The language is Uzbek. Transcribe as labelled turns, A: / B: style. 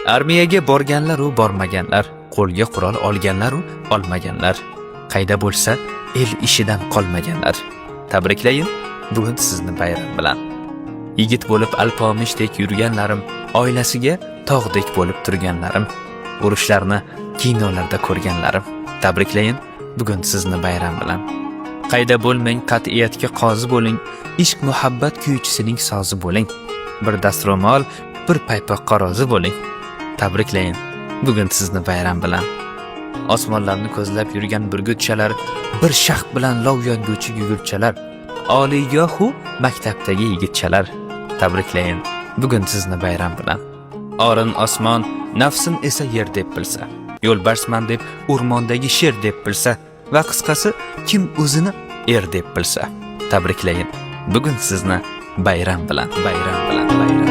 A: Armiyaga borganlar u bormaganlar, qo'lga qurol olganlar u olmaganlar, qayda bo'lsa el ishidan qolmaganlar. Tabriklayin bugun sizni bayram bilan. Yigit bo'lib alpomishdek yurganlarim, oilasiga tog'dek bo'lib turganlarim, urushlarni kinolarda ko'rganlarim. Tabriklayin bugun sizni bayram bilan. Qayda bo'lmang, qat'iyatga qozi bo'ling, ishq muhabbat kuychisining sozi bo'ling. Bir dastro'mol, bir paypoqqa rozi bo'ling. Tabriklayin bugun sizni bayram bilan. Osmonlarni ko'zlab yurgan burgutchalar, bir shaxt bilan lov yonguvchi gugurtchalar, oliygohu maktabdagi yigitchalar. Tabriklayin bugun sizni bayram bilan. Orin osmon, nafsin esa yer deb bilsa, yo'lbarsman deb o'rmondagi sher deb bilsa va qisqasi kim o'zini er deb bilsa. Tabriklayin bugun sizni bayram bilan, bayram bilan, bayram.